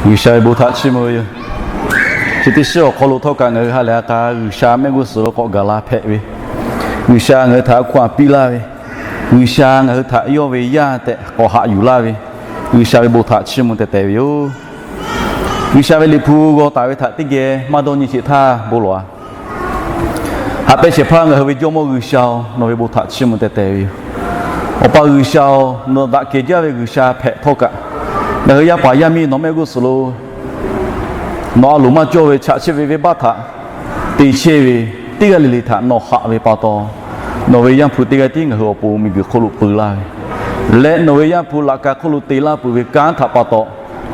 G'uiˬsha ve bon htaꞈ chiˇ mvuh ve yoˬ. Chi teˇ shiˉ awˬ hk'aw lo htawˇ kaꞈ ngaˬ hui ha lehˬ a k'a G'uiˬsha mehˆ g'uˇ suhˍ lo k'awꞈ gaˬ la hpehꞈ ve, G'uiˬsha ngaˬ hui htaꞈ hkunˉ htaꞈ piˇ laˇ ve, G'uiˬsha ngaˬ hui htaꞈ yawˇ ve yaˇ tehꞈ k'awꞈ haꞈ yuˬ laˇ ve, G'uiˬsha ve bon htaꞈ chiˇ mvuh teh teh ve yoˬ. G'uiˬsha ve Liꞈ hpu g'aw taˍ ve htaꞈ teˇ geh maˇ dawˇ nyi sheˍ htaˇ bon lawˬ a. Haꞈ pehnˇ shehˍ hpaˇ ngaˬ hui ve Jawˇmawˇ G'uiˬsha-oˬ, nawˬ ve bon htaꞈ chiˇ mvuh teh teh ve yoˬ. Awˬ pa G'uiˬsha-oˬ, nawˬ daꞈ kehˬ jaˇ ve G'uiˬsha hpehꞈ htawˇ kaꞈ, ngaˬ hui yaˇ paˍ yaˇ miˇ nawˬ mehˆ g'uˇ suhˍ lo nawˬ a loˍ maˇ cawˇ ve chaꞈ chehˇ ve venˇbaˆ htaꞈ te chehˇ ve, teˇ g'aˇ le le htaꞈ nawˬ haꞈ ve pa taw, nawˬ ve Yaˇ hpu teˇ g'aˇ tiˉ ngaˬ hui awˬ pon miˬguiˬ hk'oˆ lo peu laˇ ve leh nawˬ ve Yaˇ hpu laꞈ ka hk'oˆ lo te laˇ peuˬ ve kanˉ htaꞈ pa taw,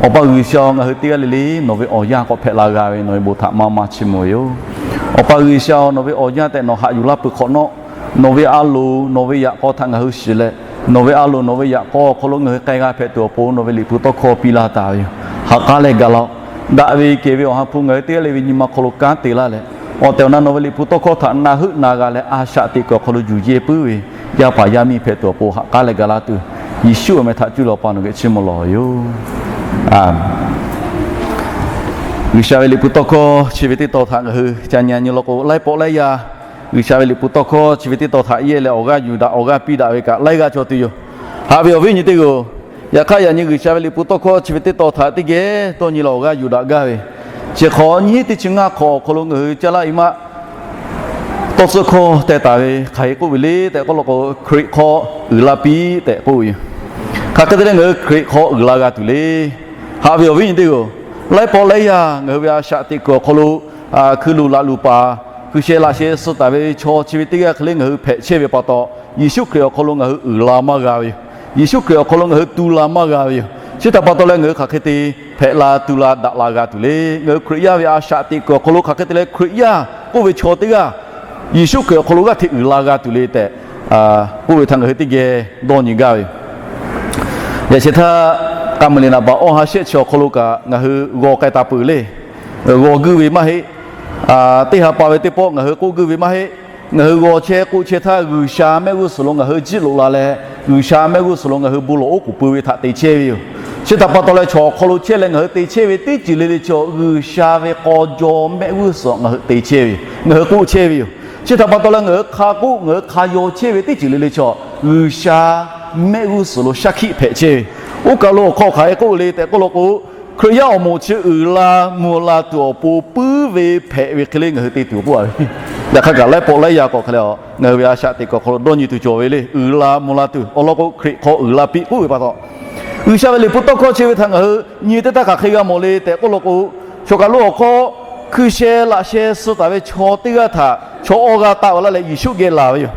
Awˬ pa G'uiˬsha-oˬ, ngaˬ hui teˇ g'aˇ le le nawˬ ve awˬ yanˇ k'awꞈ hpehꞈ la g'a ve nawˬ ve bon htaꞈ maˇ maˇ chiˇ mvuh ve yoˬ. Awˬ pa G'uiˬsha-oˬ, nawˬ ve awˬ yanˇ tehꞈ nawˬ haꞈ yuˬ laˇ peuˬ hk'awꞈ nawˉ, nawˬ ve a loˍ nawˬ ve yaꞈ k'aw htaꞈ ngaˬ hui shiˍ leh, nawˬ ve a loˍ nawˬ ve yaꞈ k'aw awˬ hk'aw lo ngaˬ hui k'ai g'a hpehꞈ tuˬ awˬ pon nawˬ ve Liꞈ hpu tawˇ hkawˇ piˇ laˇ taˍ ve yoˬ. Ha k'aˉ leh gaˬ la-oˬ. Daꞈ ve kehˬ ve Awˬ ha hpu ngaˬ hui teˇ g'aˇ le ve nyi ma hk'aw lo kanˉ te laˇ leh, awˬ tehˬ awˬ na nawˬ ve Liꞈ hpu tawˇ hkawˇ htaꞈ na heuˆ na g'a leh a shaꞈ teꞈ kuiˬ awˬ hk'aw lo yuˬ yehˇ puiˉ ve yaˇ paˍ yaˇ miˇ hpehꞈ tuˬ awˬ pon ha k'aˉ leh gaˬ la tuˬ, Yeˍsuˆ awˬ meh htaꞈ cuˇ leh Awˬ pa nawˬ geh chiˇ mvuh lawˬ ve yoˬ. Aˬ, G'uiˬsha ve Liꞈ hpu tawˇ hkawˇ chi ve teˇ tawn htaꞈ ngaˬ hui ca nyi nyi law k'o, laiˉ pawˆ laiˉ yaˇ G'uiˬsha ve Liꞈ hpu tawˇ hkawˇ chi ve teˇ tawn htaꞈ yehˇ leh awˬ g'aˇ yuˬ daꞈ awˬ g'aˇ piˇ daꞈ ve kaꞈ laiˉ g'aˇ cawˬ tuˬ yoˬ. Haꞈ ve awˬ viˉ nyi teˇ g'aˇ-oˬ, yaꞈ hk'aˇ yaꞈ nyi G'uiˬsha ve Liꞈ hpu tawˇ hkawˇ chi ve teˇ tawn htaꞈ teˇ geh dawˇ nyi leh awˬ g'aˇ yuˬ daꞈ gaˇ ve, chi hk'awꞈ nyiˇ teˇ chi ngaˇ hk'awꞈ awˬ hk'aw lo ngaˬ hui caˇ laˇ i maˇ tawˇ tcuhˆ hkawˇ teh taˍ ve hk'aˬ hk'e k'oˆ ve le tehꞈ k'oˆ law k'o, Hkriꞈ hk'aw uiˍ la piˇ tehꞈ k'oˆ ve yoˬ. Hk'aˬ hk'e te leh ngaˬ hui Hkriꞈ hk'aw uiˍ la g'a tuˬ le. Haꞈ ve awˬ viˉ nyi teˇ g'aˇ-oˬ, laiˉ pawˆ laiˉ yaˇ ngaˬ hui ve a shaꞈ teꞈ kuiˬ awˬ hk'aw lo hkui lu laꞈ luˬ paˍ, hkui sheh laꞈ sheh suh taˍ ve chaw chi ve teˇ g'aˇ hk'e le ngaˬ hui hpehꞈ chehˇ ve pa taw, Yeˍsuˆ Hkriꞈ awˬ hk'aw lo ngaˬ hui uiˍ la maˇ g'a ve yoˬ. Yeˍsuˆ Hkriꞈ awˬ hk'aw lo ngaˬ hui tu la maˇ g'a ve yoˬ. Chi htaꞈ pa taw leh ngaˬ hui hk'aˬ hk'e te hpehꞈ la tu la daꞈ la g'a tuˬ le. Ngaˬ hui Hkriꞈ yaˇ ve a shaꞈ teꞈ kuiˬ awˬ hk'aw lo hk'aˬ hk'e te leh Hkriꞈ yaˇ k'oˆ ve chaw teˇ g'aˇ Yeˍsuˆ Hkriꞈ awˬ hk'aw lo g'aˇ hteꞈ uiˍ la g'a tuˬ le tehꞈ k'oˆ ve htaꞈ ngaˬ hui teˇ geh dawˇ nyi gaˇ ve yoˬ. Yaꞈ sheh htaˇ, k'a muiˬ liꞈ naˍ baꞈ awˇ ha shehˆ chi awˬ hk'aw lo kaꞈ ngaˬ hui g'aw k'ai taˍ peuˬ le. G'aw guiˇ ve maˇ heˆ. Teˇ ha pa ve teˇ pawˆ ngaˬ hui k'oˆ guiˇ ve maˇ heˆ. Ngaˬ hui g'aw chehˇ k'oˆ chehˇ htaˇ, G'uiˬsha mehˆ g'uˇ suhˍ lo ngaˬ hui jiˆ loꞈ la leh, G'uiˬsha mehˆ g'uˇ suhˍ lo ngaˬ hui bon lawˬ oˉ k'oˍ pui ve htaꞈ te chehˇ ve yoˬ. Chi htaꞈ pa taw leh chaw awˬ hk'aw lo chehˇ leh ngaˬ hui te chehˇ ve teˇ ceuˬ le le chaw, G'uiˬsha ve k'aw jaw mehˆ g'uˇ suhˍ ngaˬ hui te chehˇ ve yoˬ. Ngaˬ hui k'oˆ chehˇ ve yoˬ. Chi htaꞈ pa taw leh ngaˬ hui hk'a k'oˆ ngaˬ hui hk'a yaw chehˇ ve teˇ ceuˬ le le chaw, G'uiˬsha mehˆ g'uˇ suhˍ lo shaˉ hkiˆ hpehꞈ chehˇ ve. Oˇ kaˬ lo awˬ hk'aw hk'aˬ hk'e k'oˆ le tehꞈ k'oˆ law k'o, Hkriꞈ yaˇ awˬ moˍ chi uiˍ la mvuh la tuˬ awˬ pon puiˉ ve hpehꞈ ve hk'e le ngaˬ hui te tuˬ k'oˆ a ve. Yaꞈ hk'aˇ kaꞈ laiˉ pawˆ laiˉ yaˇ k'awꞈ hk'e leh a, ngaˬ hui ve a shaꞈ teꞈ kuiˬ awˬ hk'aw lo dawˇ nyi tuˬ cawˬ ve le. Uiˍ la mvuh la tuˬ awˬ lawn k'o, Hkriꞈ hk'aw uiˍ la piˇ k'oˆ ve pa taw, G'uiˬsha ve Liꞈ hpu tawˇ hkawˇ chi ve htaꞈ ngaˬ hui nyi teˇ htaˇ hk'aˬ hk'e g'a mawˬ le tehꞈ k'oˆ law k'o, chaw kaˬ lo awˬ hk'aw hkui sheh laꞈ sheh suh taˍ ve chaw teˇ g'aˇ htaꞈ chaw awˇ g'aˇ taˆ ve laˇ leh Yeˍsuˆ geh laˬ ve yoˬ.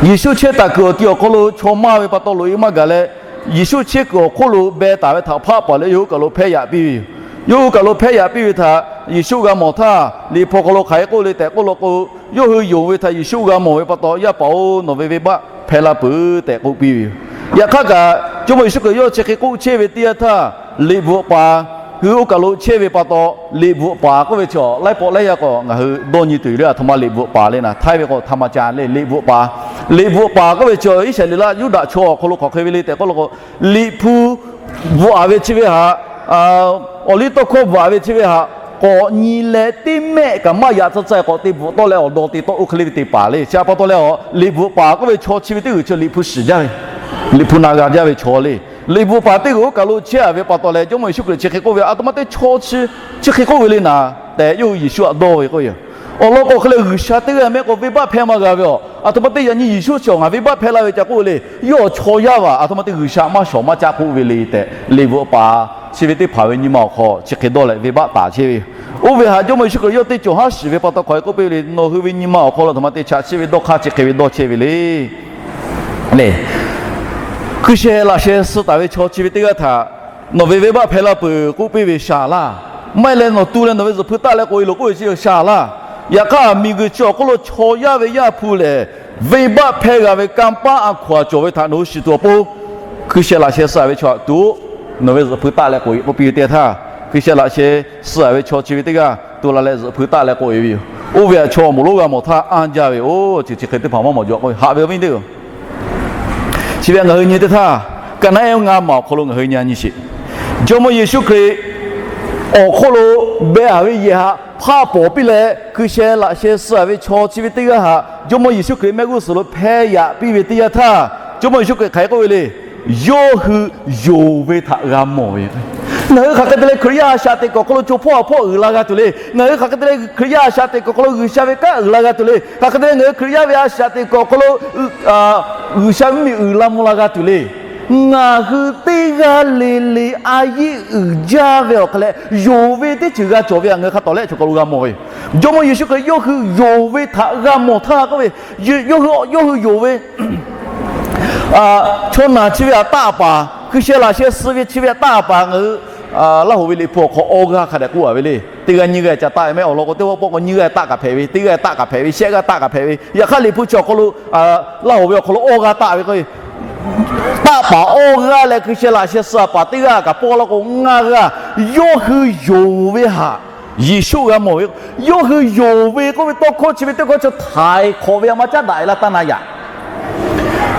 Yeˍsuˆ chehˇ taˍ kuiˬ awˬ ti awˬ hk'aw lo chaw maˇ ve pa taw loꞈ e maˇ gaˬ leh, Yeˍsuˆ chehˇ kuiˬ awˬ hk'oˆ lo beh taˍ ve htaꞈ hpaˆ paˍ leh yawˇ hui kaˬ lo hpehˇ yaꞈ piˇ ve yoˬ. Yawˇ hui kaˬ lo hpehˇ yaꞈ piˇ ve htaꞈ Yeˍsuˆ g'a mawˬ htaˇ, Liꞈ hpu hk'aw lo hk'aˬ hk'e k'oˆ le tehꞈ k'oˆ law k'o, yawˇ hui yonˍ ve htaꞈ Yeˍsuˆ g'a mawˬ ve pa taw, Yaˇ paˍ-oˬ, nawˬ ve venˇbaˆ hpehˇ la peuˬ tehꞈ k'oˆ piˇ ve yoˬ. Yaꞈ hk'aˇ kaꞈ, Jawˇmawˇ Yeˍsuˆ Hkriꞈ yawˇ chi hk'e k'oˆ chehˇ ve teˇ yanˇ htaˇ, Liꞈ bvuhꞈ paˍ hui oˇ kaˬ lo chehˇ ve pa taw, Liꞈ bvuhꞈ paˍ k'oˆ ve chaw laiˉ pawˆ laiˉ yaˇ k'awꞈ ngaˬ hui dawˇ nyi tuˬ yoˬ le. Aˬ htoꞈ ma Liꞈ bvuhꞈ paˍ le naˍ, htaiˇ ve k'o htaˇ ma ca le, Liꞈ bvuhꞈ paˍ. Liꞈ bvuhꞈ paˍ k'oˆ ve chaw Iˉsaˍreˍlaˆ Yuˇdaꞈ chaw awˬ hk'aw lo hk'aˬ hk'e ve le tehꞈ k'oˆ law k'o, Liꞈ hpu bvuhꞈ a ve chi ve htaꞈ, awˬ liˇ tawˇ hkawˇ bvuhꞈ a ve chi ve htaꞈ k'awꞈ nyi leh teˇ mehˆ kaꞈ maˇ yaꞈ tcuh tcuh k'awꞈ te bvuhꞈ tawˆ leh awˬ daw te tawˆ oˇ hk'e le ve te paˍ le. Chi htaꞈ pa taw leh a, Liꞈ bvuhꞈ paˍ k'oˆ ve chaw chi ve teˇ g'uiˬ chi Liꞈ hpu shiˍ jaˇ ve, Liꞈ hpu na g'a jaˇ ve chaw le. Liꞈ bvuhꞈ paˍ teˇ g'uiˬ oˇ kaˬ lo chehˇ a ve pa taw leh Jawˇmawˇ Yeˍsuˆ Hkriꞈ chi hk'e k'oˆ ve, Aˬ htoꞈ ma te chaw chi chi hk'e k'oˆ ve le naˍ tehꞈ yawˇ hui Yeˍsuˆ htaꞈ dawˇ ve k'oˆ ve yoˬ. Awˬ lawn k'o hk'e leh G'uiˬsha teˇ g'aˇ mehˆ k'o venˇbaˆ hpehˇ maˇ g'a ve a. Aˬ htoꞈ ma te yaꞈ nyi Yeˍsuˆ chi awˬ ngaˬ venˇbaˆ hpehˇ laˇ ve ca k'oˆ ve le. Yawˇ chaw yaˇ vaˬ aˬ htoꞈ ma te G'uiˬsha maˇ shawˍ maˇ caˆ k'oˆ ve le tehꞈ, Liꞈ bvuhꞈ paˍ chi ve teˇ hpaˍ ve nyi ma awˬ hk'aw chi hk'e dawˇ leh venˇbaˆ taˍ chehˇ ve yoˬ. Oˇ ve htaꞈ Jawˇmawˇ Yeˍsuˆ Hkriꞈ yawˇ teˇ cawˬ haˉ shiˍ ve pa taw hk'aˬ hk'e k'oˆ piˇ ve le, Nawˬ hui ve nyi ma awˬ hk'aw lo aˬ htoꞈ ma te chaꞈ chiˆ ve dawˇ hk'aˇ chi hk'e ve dawˇ chehˇ ve le. Le, hkui sheh laꞈ sheh suh taˍ ve chaw chi ve teˇ g'aˇ htaꞈ nawˬ ve venˇbaˆ hpehˇ la peuˬ k'oˆ piˇ ve shaˍ laˇ. Maˇ heˆ leh nawˬ tu leh nawˬ ve zuhꞈ hpui taˆ leh k'oꞈ e loˬ k'oˆ ve chi shaˍ laˇ. Yaꞈ hk'aˇ miˬguiˬ chi awˬ hk'oˆ lo chaw yaˇ ve Yaˇ hpu lehˬ, venˇbaˆ hpehˇ g'a ve kanˇ paˆ a hkaw a cawˬ ve htaꞈ nawˬ hui shiˍ tuˬ awˬ pon, hkui sheh laꞈ sheh suh taˍ ve chaw htaꞈ tu-o, nawˬ ve zuhꞈ hpui taˆ leh k'oꞈ e k'oˆ piˇ ve teˇ htaˇ, hkui sheh laꞈ sheh suh taˍ ve chaw chi ve teˇ g'aˇ tu la leh zuhꞈ hpui taˆ leh k'oꞈ e ve yoˬ. Oˇ ve htaꞈ chaw awˬ moˍ lonˉ g'a mawˬ htaˇ anˇ jaˇ ve, Oˇ, chi chi hk'e teˇ hpaˍ maˇ mawˬ jaw k'oˆ ve haꞈ ve awˬ viˉ teˇ g'aˇ. Chi ve ngaˬ hui nyi teˇ htaˇ, kaˍ naˆ eˉ ngaˇ maˬ awˬ hk'aw lo ngaˬ hui nyi nyi sheˍ. Jawˇmawˇ Yeˍsuˆ Hkriꞈ awˬ hk'oˆ lo beh haˍ ve yehˬ haꞈ hpaˆ pawˍ piˇ leh, hkui sheh laꞈ sheh suh ve chaw chi ve teˇ g'aˇ haꞈ Jawˇmawˇ Yeˍsuˆ Hkriꞈ mehˆ g'uˇ suhˍ lo hpehˇ yaꞈ piˇ ve teˇ yanˇ htaˇ, Jawˇmawˇ Yeˍsuˆ Hkriꞈ hk'aˬ hk'e k'oˆ ve le. Yawˇ hui yonˍ ve htaꞈ g'a mawˬ ve. Ngaˬ hui hk'aˬ hk'e te leh Hkriꞈ yaˇ a shaꞈ teꞈ kuiˬ awˬ hk'aw lo co hpawˇ a hpawˇ uiˍ la g'a tuˬ le. Ngaˬ hui hk'aˬ hk'e te leh Hkriꞈ yaˇ a shaꞈ teꞈ kuiˬ awˬ hk'aw lo G'uiˬsha ve kanˉ uiˍ la g'a tuˬ le. Hk'aˬ hk'e te leh ngaˬ hui Hkriꞈ yaˇ ve a shaꞈ teꞈ kuiˬ awˬ hk'aw lo G'uiˬsha ve mvuhˇmiˬ uiˍ la mvuh la g'a tuˬ le. Ngaˬ hui teˇ g'aˇ le le a yiˆ uiˍ jaˇ ve awˬ hk'e leh, yonˍ ve teˇ ceuˬ g'a cawˬ ve htaꞈ ngaˬ hui hk'a tawˍ leh choˬ kaˬ lo g'a mawˬ ve. Jawˇmawˇ Yeˍsuˆ Hkriꞈ yawˇ hui yonˍ ve htaꞈ g'a mawˬ htaˇ k'oˆ ve, yawˇ hui, yawˇ hui yonˍ ve chaw naˬ chi ve htaꞈ taˆ paˍ, hkui sheh laꞈ sheh suh ve chi ve htaꞈ taˆ paˍ ngaˬ hui Laˇ hoꞈ ve Liꞈ hpu awˬ hk'aw awˇ g'aˇ hk'a dehꞈ k'oˆ a ve le. Teˇ g'aˇ nyiˇ g'aˇ ca taˆ ve mehˆ awˬ lawn k'o, teˇ g'aˇ pawˆ k'o nyiˇ g'aˇ taˆ kaꞈ hpehꞈ ve, teˇ g'aˇ taˆ kaꞈ hpehꞈ ve, shehˆ g'aˇ taˆ kaꞈ hpehꞈ ve. Yaꞈ hk'aˇ Liꞈ hpu chi awˬ hk'aw lo Laˇ hoꞈ ve awˬ hk'aw lo awˇ g'aˇ taˆ ve k'o, taˆ paˍ awˇ g'aˇ leh hkui sheh laꞈ sheh suh paˍ teˇ g'aˇ kaꞈ pawˆ laˇ k'o ngaˇ g'aˇ, yawˇ hui yonˍ ve htaꞈ Yeˍsuˆ g'a mawˬ ve. Yawˇ hui yonˍ ve k'oˆ ve tawˇ hkawˇ chi ve teˇ hkawˇ chi htaiˍ hk'awꞈ ve a ma caˉ daꞈ e laˇ taˇ na yaꞈ.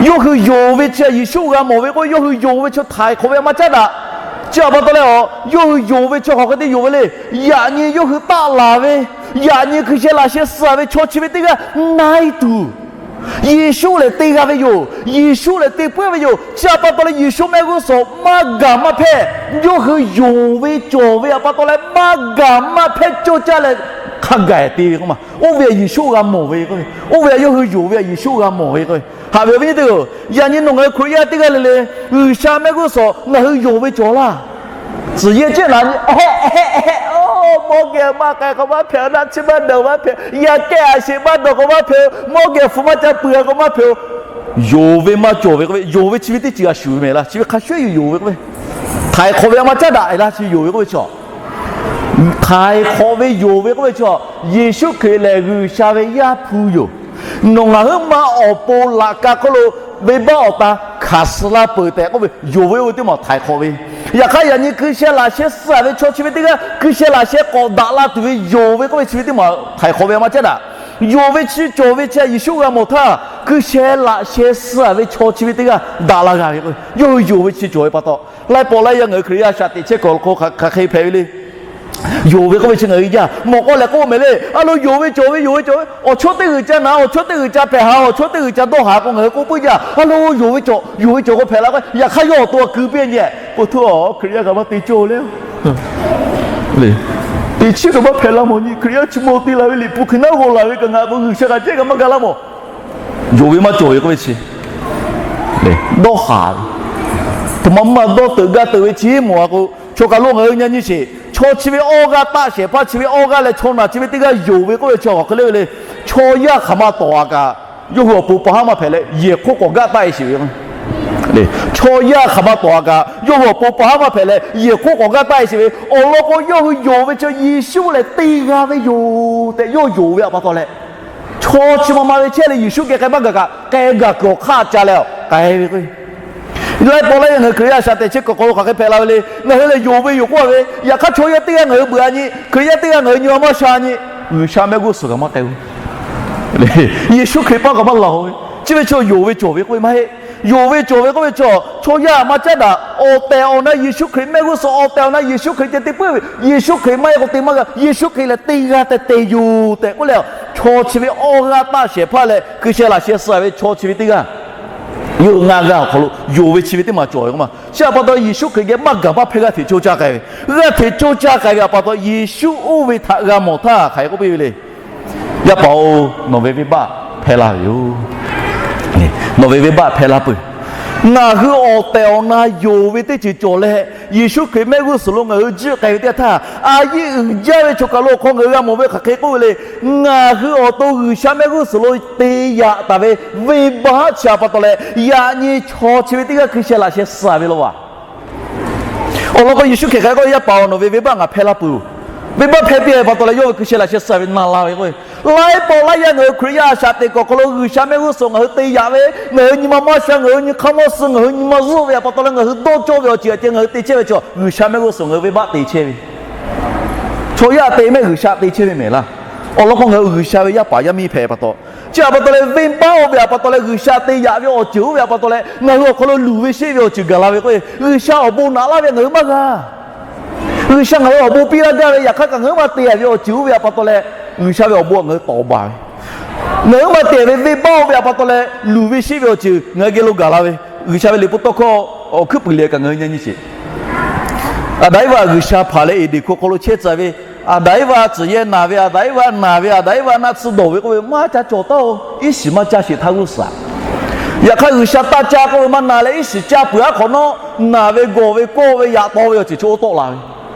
Yawˇ hui yonˍ ve chi Yeˍsuˆ g'a mawˬ ve k'o, yawˇ hui yonˍ ve chi htaiˍ hk'awꞈ ve a ma caˉ daꞈ. Chi htaꞈ pa taw leh, yawˇ hui yonˍ ve chi hk'aˬ hk'e te yonˍ ve le. Yaꞈ nyi yawˇ hui taˆ laˬ ve, yaꞈ nyi hkui sheh laꞈ sheh suh ve chaw chi ve teˇ g'aˇ na e tuˬ, Yeˍsuˆ lehˬ te g'a ve yoˬ. Yeˍsuˆ lehˬ te puiˉ ve yoˬ. Chi htaꞈ pa taw leh Yeˍsuˆ mehˆ g'uˇ suhˍ maˇ gaˬ maˇ hpehˇ. Yawˇ hui yonˍ ve cawˬ ve htaꞈ pa taw leh maˇ gaˬ maˇ hpehˇ cawˇ caˇ leh hk'a gaˬ te ve k'oˆ ma. Oˇ ve Yeˍsuˆ g'a mawˬ ve k'o, oˇ ve yawˇ hui yonˍ ve Yeˍsuˆ g'a mawˬ ve k'o, haꞈ ve awˬ viˉ nyi teˇ-oˬ, yaꞈ nyi nawˬ ngaˬ hui Hkriꞈ yaˇ teˇ g'aˇ le le, G'uiˬsha mehˆ g'uˇ suhˍ ngaˬ hui yonˍ ve cawˬ laˇ. Tcuhˍ yehˇ cehˇ naˍ nyi, mawˇ geh maˇ k'ai k'o maˇ hpehꞈ, naˆ tsuhˇ maˇ dawˬ maˇ hpehꞈ, yaˇ kehˉ a sheˍ maˇ dawˬ k'o maˇ hpehꞈ, mawˇ geh hpu maˇ ca pui k'o maˇ hpehꞈ. Yonˍ ve maˇ cawˬ ve k'oˆ ve, yonˍ ve chi ve teˇ ceuˬ a shuˍ ve mehˍ laˇ. Chi ve hk'a shuˍ shuˍ yonˍ ve k'oˆ ve, htaiˍ hk'awꞈ ve a ma caˉ daꞈ e laˇ. Chi yonˍ ve k'oˆ ve chi, htaiˍ hk'awꞈ ve yonˍ ve k'oˆ ve chi, Yeˍsuˆ Hkriꞈ lehˬ G'uiˬsha ve Yaˇ hpu yoˬ. Nawˬ ngaˬ huiˉ ma awˬ pon laꞈ ka hk'oˆ lo venˇbaˆ awˬ ta hkanˍ suh laˇ peuˬ tehꞈ k'oˆ ve, yonˍ ve oˇ ve teˇ maˬ htaiˍ hk'awꞈ ve. Yaꞈ hk'aˇ yaꞈ nyi hkui sheh laꞈ sheh suh ve chaw chi ve teˇ g'aˇ hkui sheh laꞈ sheh k'awꞈ daꞈ la tuˬ ve yonˍ ve k'oˆ ve chi ve teˇ maˬ htaiˍ hk'awꞈ ve a ma caˉ daꞈ. Yonˍ ve chi cawˬ ve chi Yeˍsuˆ g'a mawˬ htaˇ, hkui sheh laꞈ sheh suh ve chaw chi ve teˇ g'aˇ daꞈ la g'a ve k'o, yawˇ hui yonˍ ve chi cawˬ ve pa taw, laiˉ pawˆ laiˉ yaˇ ngaˬ hui Hkriꞈ yaˇ a shaꞈ teꞈ chehˇ kuiˬ awˬ hk'aw hk'aˬ hk'e hpehꞈ ve le. Yonˍ ve k'oˆ ve chi ngaˬ hui yaˇ mawꞈ k'aw lehˬ k'oˆ mehˍ le. A lo yonˍ ve cawˬ ve, yonˍ ve cawˬ ve, awˬ chawˇ teˇ g'uiˬ ca naˍ, awˬ chawˇ teˇ g'uiˬ ca hpehꞈ ha, awˬ chawˇ teˇ g'uiˬ ca dawˇ haˍ k'o ngaˬ hui k'oˆ puiˉ jaˇ. A lo yonˍ ve cawˬ, yonˍ ve cawˬ k'o hpehꞈ la k'o, yaꞈ hk'aˇ yawˇ awˬ to a keu piˇ nyi, po htuˇ a Hkriꞈ yaˇ kaꞈ maˇ te cawˇ le. Teꞈ chiˉ kaꞈ maˇ hpehꞈ la mawˬ nyi, Hkriꞈ yaˇ chi mawˬ te la ve Liꞈ hpu hkui naˉ g'aw laˬ ve kaꞈ ngaˬ k'o G'uiˬsha kaꞈ cehˇ kaꞈ maˇ ga laˇ mawˬ. Yonˍ ve maˇ cawˬ ve k'oˆ ve chi, dawˇ haˍ ve, htoꞈ ma maˇ dawˇ teuꞈ gaˇ teuꞈ ve chi mawˬ a k'o, chaw kaˬ lo ngaˬ hui nyi nyi sheˍ. Chaw chi ve awˇ g'aˇ taˆ shehˍ hpaˇ chi ve awˇ g'aˇ leh chaw naˬ chi ve teˇ g'aˇ yonˍ ve k'oˆ ve chi hk'aˬ hk'e le ve le. Chaw yaˇ hk'aˬ ma tawˍ a kaꞈ, yawˇ hui awˬ pon pa haˉ maˇ hpehꞈ leh yehˬ hk'oˆ k'awꞈ gaˇ taˆ e sheˍ ve. Chaw yaˇ hk'aˬ ma tawˍ a kaꞈ, yawˇ hui awˬ pon pa haˉ maˇ hpehꞈ leh yehˬ hk'oˆ k'awꞈ gaˇ taˆ e sheˍ ve. Awˬ lawn k'o, yawˇ hui yonˍ ve chi Yeˍsuˆ lehˬ te g'a ve yoˬ tehꞈ yawˇ yonˍ ve htaꞈ pa taw leh, chaw chi ma ma ve chehˇ leh Yeˍsuˆ geh k'ai maˇ gaˬ kaꞈ, k'ai gaˬ kuiˬ awˬ hk'aˇ ca leh k'ai ve k'o, laiˉ pawˆ laiˉ yaˇ ngaˬ hui Hkriꞈ yaˇ a shaꞈ teꞈ chehˇ kuiˬ awˬ hk'aw lo hk'aˬ hk'e hpehꞈ la ve le. Ngaˬ hui lehˬ yonˍ ve yoˬ k'oˆ ve, yaꞈ hk'aˇ chaw yaˇ teˇ g'aˇ ngaˬ hui beuꞈ a nyi, Hkriꞈ yaˇ teˇ g'aˇ ngaˬ hui nyi ma maˇ sha nyi, G'uiˬsha mehˆ g'uˇ suhˍ kaꞈ maˇ k'ai-o. Yeˍsuˆ Hkriꞈ paˇ kaꞈ maˇ laˬ-o ve, chi ve chi yonˍ ve cawˬ ve k'oˆ ve maˇ heˆ. Yonˍ ve cawˬ ve k'oˆ ve chi, chaw yaˇ a ma caˉ daꞈ. Awˬ tehˬ awˬ na Yeˍsuˆ Hkriꞈ mehˆ g'uˇ suhˍ awˬ tehˬ awˬ na Yeˍsuˆ Hkriꞈ ceh te puiˉ ve, Yeˍsuˆ Hkriꞈ maˇ heˆ k'o te maˇ g'a. Yeˍsuˆ Hkriꞈ lehˬ te g'a tehꞈ te yoˬ tehꞈ k'oˆ leh, chaw chi ve awˇ g'aˇ taˆ shehˍ hpaˇ leh hkui sheh laꞈ sheh suh ve chaw chi ve teˇ g'aˇ yawˇ hui ngaˇ g'aˇ awˬ hk'aw lo yonˍ ve chi ve teˇ maˬ cawˬ ve k'oˆ ma. Chi htaꞈ pa taw Yeˍsuˆ Hkriꞈ geh maˇ gaˬ maˇ hpehˇ g'aˇ hteꞈ coˇ caˇ k'ai ve, g'aˇ hteꞈ coˇ caˇ k'ai ve htaꞈ pa taw Yeˍsuˆ oˇ ve htaꞈ g'a mawˬ htaˇ hk'aˬ hk'e k'oˆ piˇ ve le. Yaˇ paˍ-oˬ, nawˬ ve venˇbaˆ hpehˇ laˇ ve yoˬ. Nawˬ ve venˇbaˆ hpehˇ laˇ peuˬ. Ngaˬ hui awˬ tehˬ awˬ na yonˍ ve teˇ ceuˬ cawˬ leh, Yeˍsuˆ Hkriꞈ mehˆ g'uˇ suhˍ lo ngaˬ hui jiˆ k'ai ve teˇ yanˇ htaˇ, a yiˆ uiˍ jaˇ ve chaw kaˬ lo awˬ hk'aw ngaˬ hui g'a mawˬ ve hk'aˬ hk'e k'oˆ ve le. Ngaˬ hui awˬ to G'uiˬsha mehˆ g'uˇ suhˍ lo te yaꞈ taˍ ve venˇbaˆ chi htaꞈ pa taw leh, yaꞈ nyi chaw chi ve teˇ g'aˇ hkui sheh laꞈ sheh suh ve law va. Awˬ lawn k'o, Yeˍsuˆ Hkriꞈ hk'aˬ hk'e k'oˆ, Yaˇ paˍ-oˬ, nawˬ ve venˇbaˆ ngaˬ hpehˇ laˇ peuˬ-oˬ. Venˇbaˆ hpehˇ piˇ ve pa taw leh yawˇ ve hkui sheh laꞈ sheh suh ve na la ve k'o, laiˉ pawˆ laiˉ yaˇ ngaˬ hui Hkriꞈ yaˇ a shaꞈ teꞈ kuiˬ awˬ hk'aw lo G'uiˬsha mehˆ g'uˇ suhˍ ngaˬ hui te yaꞈ ve, ngaˬ hui nyi ma maˇ sha, ngaˬ hui nyi hk'aˇ maˇ suh, ngaˬ hui nyi ma zuhˆ ve htaꞈ pa taw leh ngaˬ hui dawˇ cawˇ ve awˬ ceuˬ htaꞈ ceh ngaˬ hui te chehˇ ve chi, G'uiˬsha mehˆ g'uˇ suhˍ ngaˬ hui venˇbaˆ te chehˇ ve. Chaw yaˇ te mehˆ G'uiˬsha te chehˇ ve mehˍ laˇ. Awˬ lawn k'o, ngaˬ hui G'uiˬsha ve yaˇ paˍ yaˇ miˇ hpehꞈ pa taw, chi htaꞈ pa taw leh venˇbaˆ oˇ ve htaꞈ pa taw leh G'uiˬsha te yaꞈ ve awˬ ceuˬ oˇ ve htaꞈ pa taw leh ngaˬ hui awˬ hk'aw lo luˬ ve sheˆ ve awˬ ceuˬ gaˬ la ve k'o, G'uiˬsha awˬ bon naꞈ laˇ ve ngaˬ hui maˇ g'a. G'uiˬsha ngaˬ hui awˬ bon piˇ laˇ gaˇ ve, yaꞈ hk'aˇ kaꞈ ngaˬ hui maˇ te yaꞈ ve awˬ ceuˬ oˇ ve htaꞈ pa taw leh G'uiˬsha ve awˬ bon ngaˬ hui tawˍ baˬ ve. Ngaˬ hui maˇ te yaꞈ ve venˇbaˆ oˇ ve htaꞈ pa taw leh luˬ ve sheˆ ve awˬ ceuˬ ngaˬ hui geh lo gaˬ la ve. G'uiˬsha ve liꞈ hpu tawˇ hkawˇ awˬ hkuiˉ puiˍ liꞈ kaꞈ ngaˬ hui nyi nyi sheˍ. Aˍdanˍ Eˇvaꞈ G'uiˬsha hpanˍ leh Eˍdenˍ hkuˇ hk'aw lo chehˇ tcuh ve. Aˍdanˍ Eˇvaꞈ tcuhˍ yehˇ naˬ ve, Aˍdanˍ Eˇvaꞈ naˬ ve, Aˍdanˍ Eˇvaꞈ naˆ tsuhˇ dawˬ ve k'oˆ ve maˇ ca cawˬ taˉ-oˬ. Iˉ shiˍ maˇ caˇ sheˍ htaˇ g'uˇ suhˍ. Yaꞈ hk'aˇ G'uiˬsha taˇ caˇ k'oˆ ve maˇ na leh iˉ shiˍ caˇ peuˬ aˉ hk'awꞈ nawˉ, naˬ ve gawˬ ve kawˆ ve yaꞈ taw ve awˬ ceuˬ chi oˇ tawˆ la ve.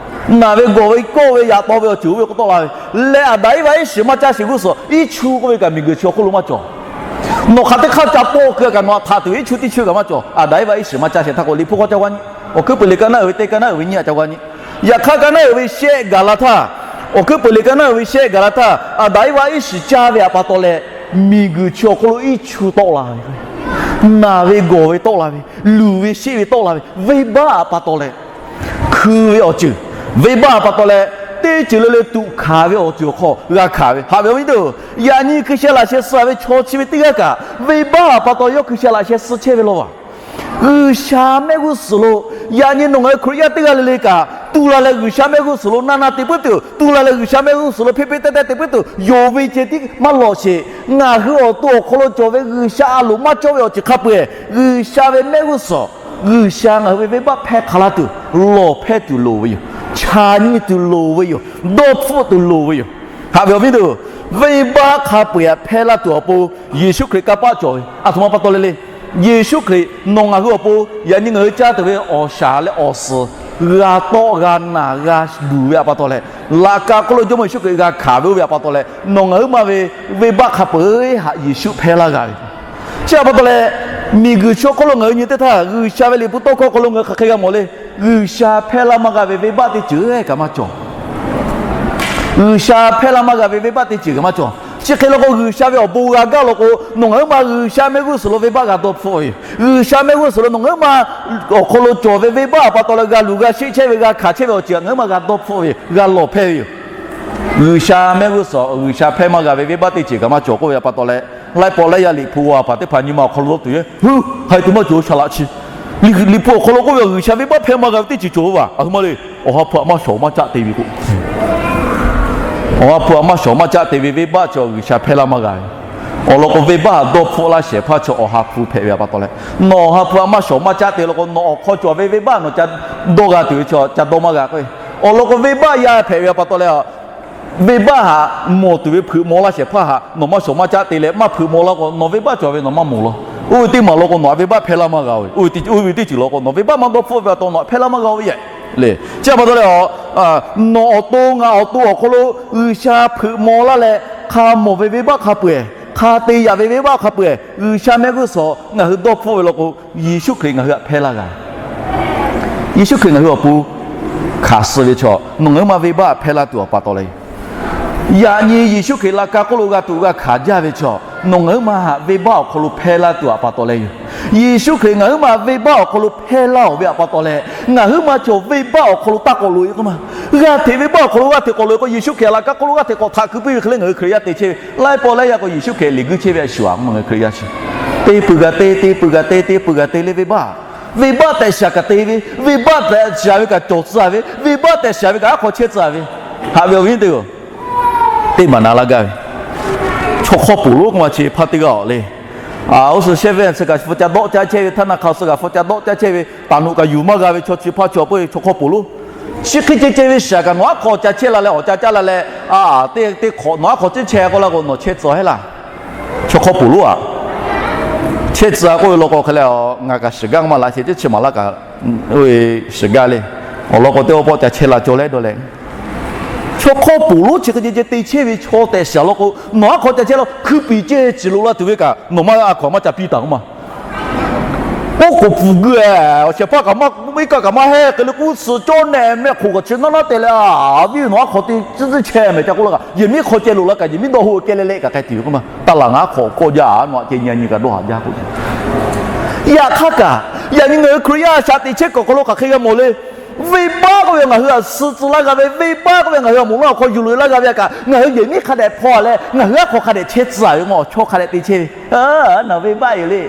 Naˬ ve gawˬ ve kawˆ ve yaꞈ taw ve awˬ ceuˬ oˇ ve k'oˆ tawˆ la ve. Leh Aˍdanˍ Eˇvaꞈ iˉ shiˍ maˇ caˇ sheˍ g'uˇ suhˍ, iˉ chu k'oˆ ve kaꞈ miˬguiˬ chi awˬ hk'oˆ lo maˇ cawˬ. Nawˬ hk'aˬ teˇ hk'aˇ ca pawˆ keu kaꞈ nawˬ htaꞈ htaꞈ tuˬ ve iˉ chu teˇ chu kaꞈ maˇ cawˬ. Aˍdanˍ Eˇvaꞈ iˉ shiˍ maˇ caˇ sheˍ htaˇ k'o, Liꞈ hpu hk'aw ca g'a nyi. Awˬ hkuiˉ puiˍ liꞈ ka naˉ uiˍ ve teˇ ka naˉ uiˍ ve nyiˇ htaꞈ ca g'a nyi. Yaꞈ hk'aˇ ka naˉ uiˍ ve shehˆ gaˬ la htaˇ, awˬ hkuiˉ puiˍ liꞈ ka naˉ uiˍ ve shehˆ gaˬ la htaˇ, Aˍdanˍ Eˇvaꞈ iˉ shiˍ caˇ ve htaꞈ pa taw leh, miˬguiˬ chi awˬ hk'oˆ lo iˉ chu tawˆ la ve, naˬ ve gawˬ ve tawˆ la ve, luˬ ve sheˆ ve tawˆ la ve, venˇbaˆ htaꞈ pa taw leh hkui ve awˬ ceuˬ, venˇbaˆ htaꞈ pa taw leh teˇ ceuˬ le le tuꞈ hkanˍ ve awˬ ceuˬ awˬ hk'aw g'a hkanˍ ve. Haꞈ ve awˬ viˉ teˇ-oˬ, yaꞈ nyi hkui sheh laꞈ sheh suh ve chaw chi ve teˇ g'aˇ kaꞈ, venˇbaˆ htaꞈ pa taw leh yawˇ hkui sheh laꞈ sheh suh chehˇ ve law vaˬ. G'uiˬsha mehˆ g'uˇ suhˍ lo, yaꞈ nyi nawˬ ngaˬ hui Hkriꞈ yaˇ teˇ g'aˇ le le kaꞈ, tu la leh G'uiˬsha mehˆ g'uˇ suhˍ lo naˆ naˆ te puiˉ tuˬ, tu la leh G'uiˬsha mehˆ g'uˇ suhˍ lo hpeˇ hpeˇ teh teh te puiˉ tuˬ, yonˍ ve ceh tiˉ maˇ lawˬ sheˍ. Ngaˬ hui awˬ to awˬ hk'aw lo cawˬ ve G'uiˬsha a loˍ maˇ cawˇ ve awˬ ceuˬ hk'a peu-eˬ, G'uiˬsha ve mehˆ g'uˇ suhˍ, G'uiˬsha ngaˬ hui ve venˇbaˆ hpehˇ hk'a laˇ tuˬ, lawˬ hpehˇ tuˬ loˍ ve yoˬ. Chaꞈ nyi tuˬ loˍ ve yoˬ. Dawˇ hpfuhˆ tuˬ loˍ ve yoˬ. Haꞈ ve awˬ viˉ teˇ-oˬ, venˇbaˆ hk'a peu-eˬ htaꞈ hpehˇ laˇ tuˬ awˬ pon Yeˍsuˆ Hkriꞈ kanˇ paˆ cawˬ ve. Aˬ htoꞈ ma pa taw le le, Yeˍsuˆ Hkriꞈ nawˬ ngaˬ hui awˬ pon yaꞈ nyi ngaˬ hui caˇ tuˬ ve awˬ shaˍ leh awˬ suhˍ g'a tawˆ g'a naˬ g'a luˬ ve htaꞈ pa taw leh, laꞈ ka hk'oˆ lo Jawˇmawˇ Yeˍsuˆ Hkriꞈ g'a hkanˍ ve oˇ ve htaꞈ pa taw leh, nawˬ ngaˬ huiˉ ma ve venˇbaˆ hk'a peu-eˬ htaꞈ Yeˍsuˆ hpehˇ laˇ g'a ve. Chi htaꞈ pa taw leh, miˬguiˬ chaw hk'oˆ lo ngaˬ hui nyi teˇ htaˇ, G'uiˬsha ve liꞈ hpu tawˇ hkawˇ hk'aw lo ngaˬ hui hk'aˬ hk'e g'a mawˬ le. G'uiˬsha hpehˇ laˇ maˇ g'a ve venˇbaˆ teˇ ceuˬ kaꞈ maˇ cawˬ. G'uiˬsha hpehˇ laˇ maˇ g'a ve venˇbaˆ teˇ ceuˬ kaꞈ maˇ cawˬ. Chi hk'e law k'o, G'uiˬsha ve awˬ bon g'a gaˇ law k'o, nawˬ ngaˬ huiˉ ma G'uiˬsha mehˆ g'uˇ suhˍ lo venˇbaˆ g'a dawˇ hpfuhˆ ve yoˬ. G'uiˬsha mehˆ g'uˇ suhˍ lo nawˬ ngaˬ huiˉ ma awˬ hk'aw lo cawˬ ve venˇbaˆ htaꞈ pa taw leh g'a luˬ g'a sheˆ chehˇ ve, g'a hkanˍ chehˇ ve awˬ ceuˬ htaꞈ ngaˬ huiˉ ma g'a dawˇ hpfuhˆ ve yoˬ, g'a lawˬ hpehˇ ve yoˬ. G'uiˬsha mehˆ g'uˇ suhˍ G'uiˬsha hpehˇ maˇ g'a ve venˇbaˆ teˇ ceuˬ kaꞈ maˇ cawˬ k'oˆ ve htaꞈ pa taw leh, laiˉ pawˆ laiˉ yaˇ Liꞈ hpu awˬ ha hpaˍ teˇ hpaˍ nyi ma awˬ hk'aw lo dawˇ tuˬ yoˬ. Hui, haiˬ tuˬ maˇ cawˬ shaˍ laꞈ chi. Liꞈ, Liꞈ hpu awˬ hk'aw lo k'oˆ ve G'uiˬsha venˇbaˆ hpehˇ maˇ g'a ve teˇ ceuˬ cawˬ ve vaˬ. Aˬ hui ma le, awˬ ha hpu htaꞈ maˇ shawˍ maˇ caˆ te ve k'o, awˬ ha hpu htaꞈ maˇ shawˍ maˇ caˆ te ve venˇbaˆ chaw G'uiˬsha hpehˇ laˇ maˇ g'a ve. Awˬ lawn k'o, venˇbaˆ htaꞈ dawˇ hpfuhˆ laˇ shehˍ hpaˇ chaw awˬ ha hpu hpehꞈ ve htaꞈ pa taw leh, nawˬ awˬ ha hpu htaꞈ maˇ shawˍ maˇ caˆ te law k'o, nawˬ awˬ hk'aw cawˬ ve venˇbaˆ nawˬ ca dawˇ g'a tuˬ ve chaw ca dawˇ maˇ g'a k'o, awˬ lawn k'o, venˇbaˆ yaˇ hpehꞈ ve htaꞈ pa taw leh, venˇbaˆ htaꞈ mawˬ tuˬ ve hpeuꞈ maw laˇ shehˍ hpaˇ htaꞈ nawˬ maˇ shawˍ maˇ caˆ te leh maˇ hpeuꞈ maw laˇ k'o, nawˬ venˇbaˆ cawˬ ve nawˬ maˇ mawˬ law. Oˇ ve teˇ maˬ law k'o, nawˬ htaꞈ venˇbaˆ hpehˇ laˇ maˇ g'a ve. Oˇ ve teˇ ceuˬ law k'o, nawˬ venˇbaˆ maˇ dawˇ hpfuhˆ ve pa taw nawˬ htaꞈ hpehˇ laˇ maˇ g'a ve yehˬ le. Chi htaꞈ pa taw leh, nawˬ awˬ to ngaˬ awˬ to awˬ hk'aw lo G'uiˬsha hpeuꞈ maw laˇ leh, hk'a mawˬ ve venˇbaˆ hk'a peu-eˬ, hk'a te yaꞈ ve venˇbaˆ hk'a peu-eˬ, G'uiˬsha mehˆ g'uˇ suhˍ ngaˬ hui dawˇ hpfuhˆ ve law k'o, Yeˍsuˆ Hkriꞈ ngaˬ hui htaꞈ hpehˇ laˇ g'a. Yeˍsuˆ Hkriꞈ ngaˬ hui awˬ pon hkanˍ suh ve chaw, nawˬ ngaˬ huiˉ ma venˇbaˆ hpehˇ laˇ tuˬ htaꞈ pa taw leh, yaꞈ nyi Yeˍsuˆ Hkriꞈ laꞈ ka hk'oˆ lo g'a tuꞈ g'a hkanˍ jaˇ ve chaw, nawˬ ngaˬ huiˉ ma htaꞈ venˇbaˆ awˬ hk'aw lo hpehˇ laˇ tuˬ htaꞈ pa taw leh yoˬ. Yeˍsuˆ Hkriꞈ ngaˬ huiˉ ma venˇbaˆ awˬ hk'aw lo hpehˇ laˇ-oˬ ve htaꞈ pa taw leh, ngaˬ huiˉ ma chaw venˇbaˆ awˬ hk'aw lo taˇ k'awꞈ loꞈ-e k'oˆ ma. G'aˇ hteꞈ venˇbaˆ awˬ hk'aw lo g'aˇ hteꞈ k'awꞈ loꞈ-e k'o, Yeˍsuˆ Hkriꞈ laꞈ ka hk'oˆ lo g'aˇ hteꞈ k'awꞈ htaꞈ keu piˇ ve hk'e le ngaˬ hui Hkriꞈ yaˇ te chehˇ ve. Laiˉ pawˆ laiˉ yaˇ k'o Yeˍsuˆ Hkriꞈ liꞈ guiˇ chehˇ ve a shuˍ aꞈ ngaˬ hui Hkriꞈ yaˇ chi te peuˬ g'a te, te peuˬ g'a te, te peuˬ g'a te le venˇbaˆ. Venˇbaˆ tehꞈ shaˍ kaꞈ te ve, venˇbaˆ tehꞈ shaˍ ve kaꞈ cawˬ tcuh ve, venˇbaˆ tehꞈ shaˍ ve kaꞈ aˉ hk'aw chehˇ tcuh ve. Haꞈ ve awˬ viˉ teˇ-oˬ, teˇ maˬ na laˇ gaˇ ve, chaw hk'awˇ poˬ lonˉ k'oˆ ma chi hpaˇ teˇ g'aˇ awˬ le. Oˇ suhˍ shehˇ ve suh kaꞈ hpu ca dawˆ caˇ chehˇ ve, htaˇ na hk'a suh kaꞈ hpu ca dawˆ caˇ chehˇ ve, taˍ nuꞈ kaꞈ yuˬ maˇ g'a ve chaw chi hpaˇ chi awˬ peuˇ ve chaw hk'awˇ poˬ lonˉ. Chi hk'e ceh ceh ve shaˍ kaꞈ nawˬ aˉ hk'aw ca chehˇ la leh awˬ ca caˇ la leh, a, teˇ teˇ hk'awꞈ nawˬ aˉ hk'aw ciˉ chehˇ k'oˆ la k'o, nawˬ chehˇ tcuh heˆ laˇ. Chaw hk'awˇ poˬ lonˉ aꞈ, chehˇ tcuh k'oˆ ve law k'o hk'e leh, ngaˬ kaꞈ shiˍ gaˇ maˇ la sheˍ, chi chi maˍ laˇ kaꞈ, oˇ ve shiˍ gaˇ le. Awˬ lawn k'o, teˇ pawˆ pawˆ ca chehˇ la cawˬ leh dawˇ leh, chaw hk'awˇ poˬ lonˉ chi hk'e ceh ceh te chehˇ ve chaw tehꞈ shaˍ law k'o, nawˬ aˉ hk'aw ca chehˇ la hkui piˍ ceh ciˍ loꞈ la tuˬ ve kaꞈ nawˬ maˇ aˉ hk'aw maˇ ca piˇ taˍ k'oˆ ma. Oˇ k'oˍ pfuhˍ gui-e, awˬ shehˍ hpaˇ kaꞈ maˇ, iˉ kaˆ kaꞈ maˇ heˆ hk'e le k'uˉ suhˍ cawˇ nehˬ mehˆ hk'oꞈ kaꞈ chi naˉ naˉ te leh, a, viˉ nawˬ aˉ hk'aw te tcuhˉ tcuhˉ chehˇ mehˍ ca k'oˆ la kaꞈ, yehˬ miˉ hk'aw ceh loꞈ la kaꞈ yehˬ miˉ dawˇ hoˆ kehˇ leh leh kaꞈ hk'e tuˬ ve k'oˆ ma. Taˇ laˬ ngaˬ aˉ hk'aw kawˆ jaˇ a, nawˬ aꞈ ceh nyi a nyi kaꞈ dawˇ haꞈ jaˇ k'oˆ. Yaꞈ hk'aˇ kaꞈ, yaꞈ nyi ngaˬ hui Hkriꞈ yaˇ a shaꞈ teꞈ chehˇ kuiˬ awˬ hk'aw lo hk'aˬ hk'e g'a mawˬ le. Venˇbaˆ k'oˆ ve ngaˬ hui htaꞈ suh tcuh laˇ g'a ve, venˇbaˆ k'oˆ ve ngaˬ hui htaꞈ moˍ laˇ awˬ hk'aw yuˬ loꞈ laˇ g'a ve a kaꞈ, ngaˬ hui yehˬ miˉ hk'a dehꞈ hpaw leh ngaˬ hui aˉ hk'aw hk'a dehꞈ chehˇ tcuh ve, awˬ chawˇ hk'a dehꞈ te chehˇ ve, nawˬ venˇbaˆ yoˬ le.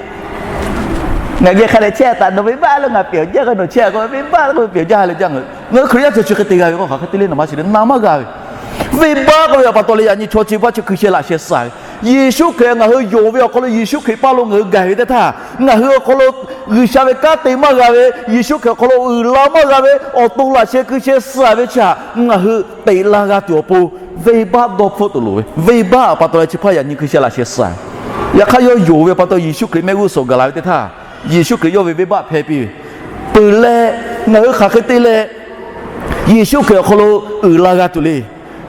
Ngaˬ geh hk'a dehꞈ chehˇ taꞈ nawˬ venˇbaˆ lo ngaˬ pehˬ awˬ jaˇ k'a nawˬ chehˇ k'o, venˇbaˆ k'oˆ ve pehˬ awˬ jaˇ ha leh jaˇ. Ngaˬ hui Hkriꞈ yaˇ chi chi hk'e te g'a ve k'o, hk'aˬ hk'e te le nawˬ maˇ shiˍ le, na maˇ g'a ve. Venˇbaˆ k'oˆ ve a pa taw leh yaꞈ nyi chaw chi hpaˇ chi hkui sheh laꞈ sheh suh ve, Yeˍsuˆ Hkriꞈ ngaˬ hui yonˍ ve awˬ hk'aw lo Yeˍsuˆ Hkriꞈ paˇ lo ngaˬ hui gaˬ ve teˇ htaˇ, ngaˬ hui awˬ hk'aw lo G'uiˬsha ve kanˉ te maˇ g'a ve, Yeˍsuˆ Hkriꞈ awˬ hk'aw lo uiˍ la maˇ g'a ve, awˬ to laꞈ sheh hkui sheh suh ve chi htaꞈ ngaˬ hui teꞈ la g'a tuˬ awˬ pon, venˇbaˆ dawˇ hpfuhˆ tuˬ loˍ ve. Venˇbaˆ a pa taw leh chi hpaˇ yaꞈ nyi hkui sheh laꞈ sheh suh ve. Yaꞈ hk'aˇ yawˇ yonˍ ve pa taw Yeˍsuˆ Hkriꞈ mehˆ g'uˇ suhˍ gaˬ la ve teˇ htaˇ, Yeˍsuˆ Hkriꞈ yawˇ ve venˇbaˆ hpehˇ piˇ ve. Peuˬ leh, ngaˬ hui hk'aˬ hk'e te leh Yeˍsuˆ Hkriꞈ awˬ hk'aw lo uiˍ la g'a tuˬ le.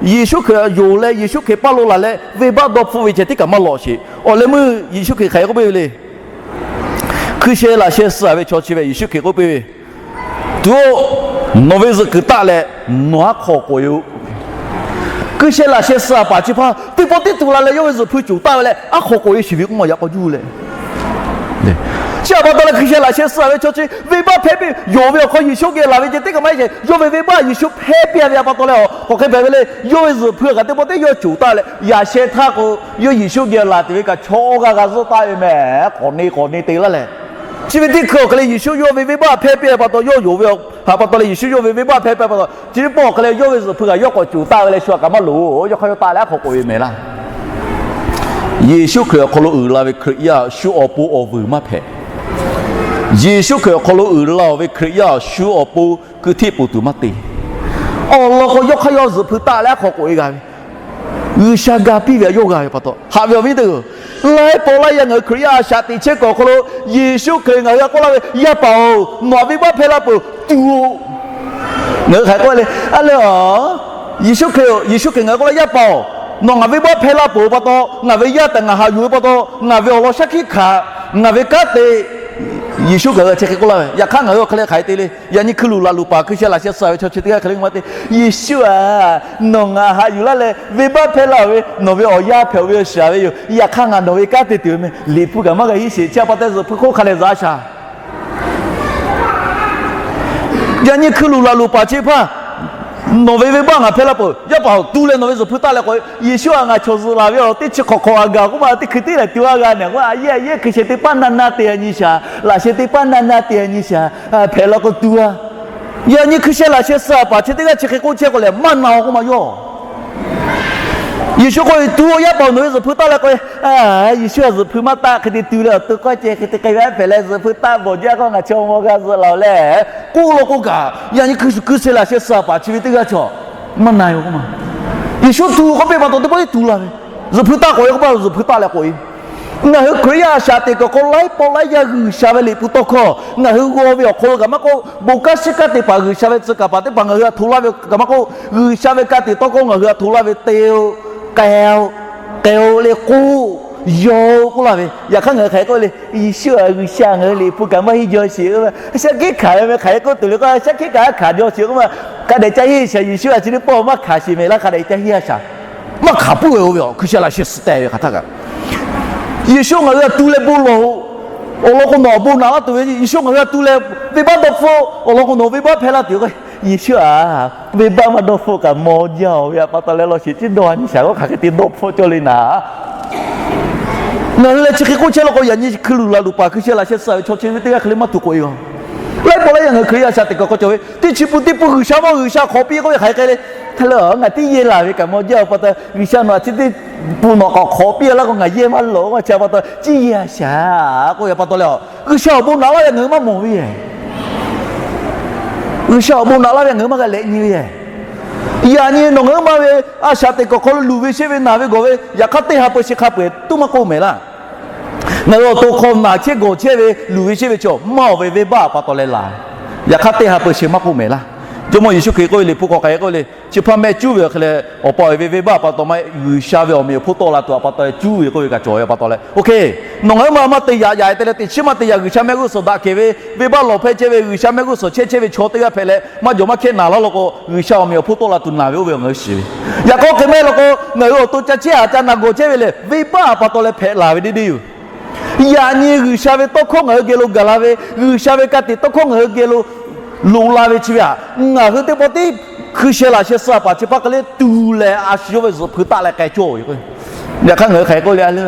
Yeˍsuˆ Hkriꞈ yonˍ leh Yeˍsuˆ Hkriꞈ paˇ lo laˬ leh venˇbaˆ dawˇ hpfuhˆ ve ceh teˇ kaꞈ maˇ lawꞈ sheˍ. Awˬ leh meuˇ Yeˍsuˆ Hkriꞈ hk'aˬ hk'e k'oˆ piˇ ve le. Hkui sheh laꞈ sheh suh ve chaw chi ve Yeˍsuˆ Hkriꞈ k'oˆ piˇ ve, Tuˬ-oˬ, nawˬ ve zuhꞈ kuiˬ taˆ leh nawˬ aˉ hk'aw k'oꞈ e-oˬ. Hkui sheh laꞈ sheh suh paˍ chi hpaˇ teˇ pawˆ tiˉ tuˬ la leh yawˇ ve zuhꞈ hpui coˬ taˆ ve leh aˉ hk'aw k'oꞈ e shiˍ ve k'oˆ maˇ yaꞈ k'aw juˇ leh, chi a pa taw leh hkui sheh laꞈ sheh suh ve chaw chi venˇbaˆ hpehˇ piˇ, yonˍ ve awˬ hk'aw Yeˍsuˆ geh laˬ ve ceh teˇ kaꞈ maˇ heˆ sheˍ. Yawˇ ve venˇbaˆ Yeˍsuˆ hpehˇ piˇ ve a pa taw leh, k'awꞈ hk'e hpehꞈ ve le. Yawˇ ve zuhꞈ hpui kaꞈ teˇ pawˆ tiˉ yawˇ coˬ taˆ leh yaꞈ sheh htaˇ k'o, yawˇ Yeˍsuˆ geh laˬ tuˬ ve kaꞈ chaw g'aˇ g'a zuhˆ taˆ ve mehˍ. K'awꞈ ne k'awꞈ ne te laˇ leh, chi ve teˇ hkui awˬ hk'e leh Yeˍsuˆ yawˇ ve venˇbaˆ hpehˇ piˇ ve pa taw, yawˇ yonˍ ve a pa taw leh Yeˍsuˆ yawˇ ve venˇbaˆ hpehˇ piˇ pa taw, chi teˇ pawˆ awˬ hk'e leh yawˇ ve zuhꞈ hpui kaꞈ yawˇ k'awꞈ coˬ taˆ ve leh shu a kaꞈ maˇ loˍ. Yawˇ hk'aˇ yawˇ taˆ leh aˉ hk'aw k'oꞈ e mehˍ laˇ. Yeˍsuˆ Hkriꞈ awˬ hk'aw lo uiˍ la ve Hkriꞈ yaˇ shu awˬ pon awˬ vuiˬ maˇ hpehꞈ. Yeˍsuˆ Hkriꞈ awˬ hk'aw lo uiˍ la-oˬ ve Hkriꞈ yaˇ shu awˬ pon keu hteˆ poˬ tuˬ maˇ te. Awˬ lawn k'o, yawˇ hk'aˇ yawˇ zuhꞈ hpui taˆ leh aˉ hk'aw k'oꞈ e g'a ve, G'uiˬsha ga piˇ ve a yawˇ g'a ve pa taw, haꞈ ve awˬ viˉ teˇ-oˬ, laiˉ pawˆ laiˉ yaˇ ngaˬ hui Hkriꞈ yaˇ a shaꞈ teꞈ chehˇ kuiˬ awˬ hk'aw lo Yeˍsuˆ Hkriꞈ ngaˬ hui htaꞈ k'oˆ laˇ ve, Yaˇ paˍ-oˬ, nawˬ aꞈ venˇbaˆ hpehˇ laˇ peuˬ, tuˬ-oˬ. Ngaˬ hui hk'aˬ hk'e k'oˆ le, a leh-oˬ, Yeˍsuˆ Hkriꞈ, Yeˍsuˆ Hkriꞈ ngaˬ hui k'oˆ laˇ, Yaˇ paˍ-oˬ, nawˬ ngaˬ venˇbaˆ hpehˇ laˇ peuˬ pa taw, ngaˬ ve yaˇ tehꞈ ngaˬ haꞈ yuˬ ve pa taw, ngaˬ ve awˬ lawn shaˉ hkiˆ hkanˍ, ngaˬ ve kanˉ te. Yeˍsuˆ ngaˬ hui chi hk'e k'oˆ laˇ ve, yaꞈ hk'aˇ ngaˬ hui awˬ hk'e leh hk'aˬ hk'e te le. Yaꞈ nyi hkui luˬ laˬ luˬ paˍ hkui sheh laꞈ sheh suh ve chaw chi teˇ g'aˇ hk'e le maˇ te, Yeˍsuˆ-aˬ, nawˬ ngaˬ haꞈ yuˬ laˇ leh venˇbaˆ hpehˇ laˇ-oˬ ve, nawˬ ve awˬ yaˇ hpehꞈ-oˬ ve awˬ shiˍ-aˬ ve yoˬ. Yaꞈ hk'aˇ ngaˬ nawˬ ve kanˉ te tuˬ ve meh, liꞈ hpu kaꞈ maˇ g'a hiˉ sheˍ. Chi a pa taw zuhꞈ hpui hk'oˆ hk'a leh zuhꞈ-a shaˍ. Yaꞈ nyi hkui luˬ laˬ luˬ paˍ chi hpaˇ, Nawˬ ve venˇbaˆ ngaˬ hpehˇ laˇ peuˬ. Yaˇ paˍ-oˬ, tu leh nawˬ ve zuhꞈ hpui taˆ leh k'o, Yeˍsuˆ-aˬ, ngaˬ chaw zuhˬ laˬ ve awˬ teˇ chi hk'awꞈ hk'awꞈ a gaˬ k'oˆ ma, teˇ hkui teˇ lehˬ tu a g'a nehˬ k'o, a yehˬ a yehˬ hkui sheh teˇ paˉ naˇ naˇ te a nyi shaˍ, laꞈ sheh teˇ paˉ naˇ naˇ te a nyi shaˍ, hpehꞈ la k'o tu a. Yaꞈ nyi hkui sheh laꞈ sheh suh paˍ chi teˇ g'aˇ chi hk'e k'oˆ chehˇ k'o lehˬ, maˇ na-oˬ k'oˆ ma yawˇ. Yeˍsuˆ k'oˆ ve, Tu-oˬ, yaˇ paˍ-oˬ, nawˬ ve zuhꞈ hpui taˆ leh k'o, Yeˍsuˆ-aˬ, zuhꞈ hpui maˇ taˆ, hk'e te tu leh awˬ to k'awˇ ceh hk'e te k'ai ve aˉ hpehꞈ leh zuhꞈ hpui taˆ bawˬ jaˇ k'o, ngaˬ chaw mawˇ g'a zuhꞈ laˬ-oˬ leh k'oˆ law k'o kaꞈ, yaꞈ nyi hkui sheh laꞈ sheh suh paˍ chi ve teˇ g'aˇ chaw maˇ na-oˬ k'oˆ ma. Yeˍsuˆ tu k'oˆ piˇ pa taw teˇ pawˆ tiˉ tu la ve, zuhꞈ hpui taˆ k'oꞈ-e k'oˆ ma, zuhꞈ hpui taˆ leh k'oꞈ-e. Ngaˬ hui Hkriꞈ yaˇ a shaꞈ teꞈ kuiˬ awˬ hk'aw laiˉ pawˆ laiˉ yaˇ G'uiˬsha ve liꞈ hpu tawˇ hkawˇ ngaˬ hui g'aw ve awˬ hk'aw lo kaꞈ maˇ k'oˆ, bon kanˉ shiˉ kanˉ te paˍ G'uiˬsha ve tcuh kaˍ paˍ teˇ hpaˍ ngaˬ hui htaꞈ hto laˇ ve kaꞈ maˇ k'oˆ, G'uiˬsha ve ka tiꞈ tawˇ hkawˇ ngaˬ hui htaꞈ hto laˇ ve te-o, k'ai-o, k'ai-o leh k'oˆ, yaw-o k'oˆ laˇ ve. Yaꞈ hk'aˇ ngaˬ hui hk'aˬ hk'e k'oˆ le, Yeˍsuˆ-aˬ, G'uiˬsha ngaˬ hui liꞈ hpu kaꞈ maˇ henˇ jaw sheˍ-o, shaˉ hkiˆ hkanˍ ve meh hk'aˬ hk'e k'oˆ tuˬ le k'o, shaˉ hkiˆ kaꞈ hkanˍ jaw sheˍ k'oˆ ma. Hk'a dehꞈ ca henˇ shaˍ, Yeˍsuˆ-aˬ, chi teˇ pawˆ maˇ hkanˍ sheˍ mehˍ laˇ, hk'a dehꞈ ca henˇ a shaˍ. Maˇ hkanˍ puiˉ ve-o ve, hkui sheh laꞈ sheh suh teh ve hk'aˬ htaˇ kaꞈ Yeˍsuˆ ngaˬ hui htaꞈ tu leh bon lawˬ-o. Awˬ lawn k'o nawˬ awˬ bon naꞈ laˇ tuˬ ve, Yeˍsuˆ ngaˬ hui htaꞈ tu leh venˇbaˆ dawˇ hpfuhˆ, awˬ lawn k'o nawˬ venˇbaˆ hpehˇ laˇ tuˬ ve k'o, Yeˍsuˆ-aˬ, venˇbaˆ maˇ dawˇ hpfuhˆ kaꞈ mawˇ jaˇ-oˬ ve a pa taw leh law sheˍ ciˉ dawˇ a nyi shaˍ k'o, hk'aˬ hk'e te dawˇ hpfuhˆ cawˇ le naˍ. Ngaˬ hui leh chi hk'e k'oˆ chehˇ law k'o, yaꞈ nyi hkui luˬ laˬ luˬ paˍ hkui sheh laˬ sheh suh ve chaw chi ve teˇ g'aˇ hk'e le maˇ tuˬ k'oꞈ-e-oˬ. Laiˉ pawˆ laiˉ yaˇ ngaˬ hui Hkriꞈ yaˇ a shaꞈ teꞈ kuiˬ hk'aw cawˬ ve teˇ chi pun teˇ pun G'uiˬsha maˇ G'uiˬsha hk'awꞈ piˇ k'oˆ ve hk'aˬ hk'e le. Hk'e le, ngaˬ teˇ yehˬ laˬ ve kaꞈ mawˇ jaˇ-oˬ pa taw, G'uiˬsha nawˬ a chi teˇ pun nawˬ k'awꞈ hk'awꞈ piˇ laˇ k'o ngaˬ yehˬ maˇ lawꞈ-oˬ, chi a pa taw ciˉ yehˬ a shaˍ k'oˆ ve a pa taw leh, G'uiˬsha awˬ bon naꞈ laˇ ve ngaˬ hui maˇ mawˬ ve yehˬ. G'uiˬsha awˬ bon naꞈ laˇ ve ngaˬ hui maˇ g'a lehꞈ nyi ve yehˬ. Yaꞈ nyi nawˬ ngaˬ hui ma ve a shaꞈ teꞈ kuiˬ awˬ hk'aw lo luˬ ve sheˆ ve naˬ ve gawˬ ve, yaꞈ hk'aˇ teˇ ha peu sheˍ hk'a peu-eˬ tuˉ maˇ k'oˆ mehˍ laˇ. Ngaˬ hui awˬ to hk'aw naˬ chehˇ gawˬ chehˇ ve luˬ ve sheˆ ve chaw maˇ oˬ ve venˇbaˆ a pa taw leh laˬ. Yaꞈ hk'aˇ teˇ ha peu sheˍ maˇ k'oˆ mehˍ laˇ. Jawˇmawˇ Yeˍsuˆ Hkriꞈ k'oˆ ve liꞈ hpu hk'aw hk'aˬ hk'e k'oˆ le, chi hpaˇ mehˆ cuˉ ve awˬ hk'e leh awˬ pa awˬ e ve venˇbaˆ a pa taw maˇ heˆ, G'uiˬsha ve awˬ meꞈ awˬ hponˇ tawˆ la tuˬ a pa taw leh cuˉ ve k'oˆ ve kaꞈ cawˬ ve a pa taw leh, OK, nawˬ ngaˬ hui ma maˇ te yaꞈ yaꞈ-e te leh teꞈ chiˉ maˇ te yaꞈ, G'uiˬsha mehˆ g'uˇ suhˍ daꞈ kehˬ ve, venˇbaˆ lawˬ hpehˇ chehˇ ve, G'uiˬsha mehˆ g'uˇ suhˍ chehˇ chehˇ ve chaw teˇ g'aˇ hpehꞈ leh maˇ jawˬ maˇ hkehˇ naˍ laˇ law k'o, G'uiˬsha awˬ meꞈ awˬ hponˇ tawˆ la tuˬ naˬ ve oˇ ve ngaˬ hui shiˍ ve. Yaꞈ hk'aˇ hk'e maˇ heˆ law k'o, ngaˬ hui awˬ to ca chehˇ a ca naˬ gawˬ chehˇ ve lehˬ, venˇbaˆ a pa taw leh hpehꞈ laˬ ve deˇ deˇ yoˬ. Yaꞈ nyi G'uiˬsha ve tawˇ hkawˇ ngaˬ hui geh lo gaˬ la ve, G'uiˬsha ve ka tiꞈ tawˇ hkawˇ ngaˬ hui geh lo Loꞈ la ve chi ve htaꞈ ngaˬ hui teˇ pawˆ tiˉ hkui sheh laꞈ sheh suh paˍ chi hpaˇ hk'e le tu leh a shu yawˇ ve zuhꞈ hpui taˆ leh k'ai cawˇ ve k'o, yaꞈ hk'aˇ ngaˬ hui hk'aˬ hk'e k'oˆ le, a le,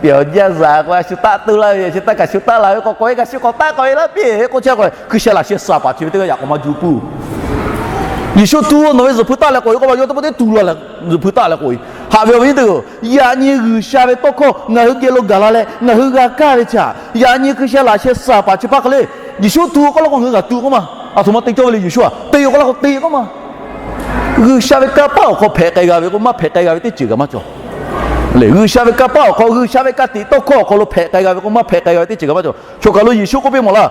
pehˬ awˬ jaˇ zaꞈ k'o a shu taˆ tu laˇ ve, a shu taˆ kaꞈ shu taˆ la ve k'o, k'awꞈ e kaꞈ shu k'awꞈ taˆ k'awꞈ e laˇ piˇ k'oˆ chehˇ k'o, hkui sheh laꞈ sheh suh paˍ chi ve teˇ g'aˇ yaꞈ k'awꞈ maˇ juˇ puiˉ. Yeˍsuˆ tu nawˬ ve zuhꞈ hpui taˆ leh k'oꞈ e k'oˆ ma, yawˇ teˇ pawˆ tiˉ tu la leh zuhꞈ hpui taˆ leh k'oꞈ e. Haꞈ ve awˬ viˉ nyi teˇ hpaˍ-oˬ, yaꞈ nyi G'uiˬsha ve tawˇ hkawˇ ngaˬ hui geh lo gaˬ la leh ngaˬ hui g'a kaˇ ve chi htaꞈ, yaꞈ nyi hkui sheh laꞈ sheh suh paˍ chi hpaˇ hk'e le, Yeˍsuˆ tu k'oˆ laˇ k'o ngaˬ hui g'a tu k'oˆ ma. Aˬ htoꞈ ma te cawˇ ve le, Yeˍsuˆ htaꞈ te k'oˆ laˇ k'o te k'oˆ ma. G'uiˬsha ve kanˇ paˆ awˬ hk'aw hpehꞈ k'ai g'a ve k'o, maˇ hpehꞈ k'ai g'a ve teˇ ceuˬ kaꞈ maˇ cawˬ. G'uiˬsha ve kanˇ paˆ awˬ hk'aw, G'uiˬsha ve ka tiꞈ tawˇ hkawˇ awˬ hk'aw lo hpehꞈ k'ai g'a ve k'o, maˇ hpehꞈ k'ai g'a ve teˇ ceuˬ kaꞈ maˇ cawˬ. Choˬ kaˬ lo Yeˍsuˆ k'oˆ piˇ mawˬ laˇ,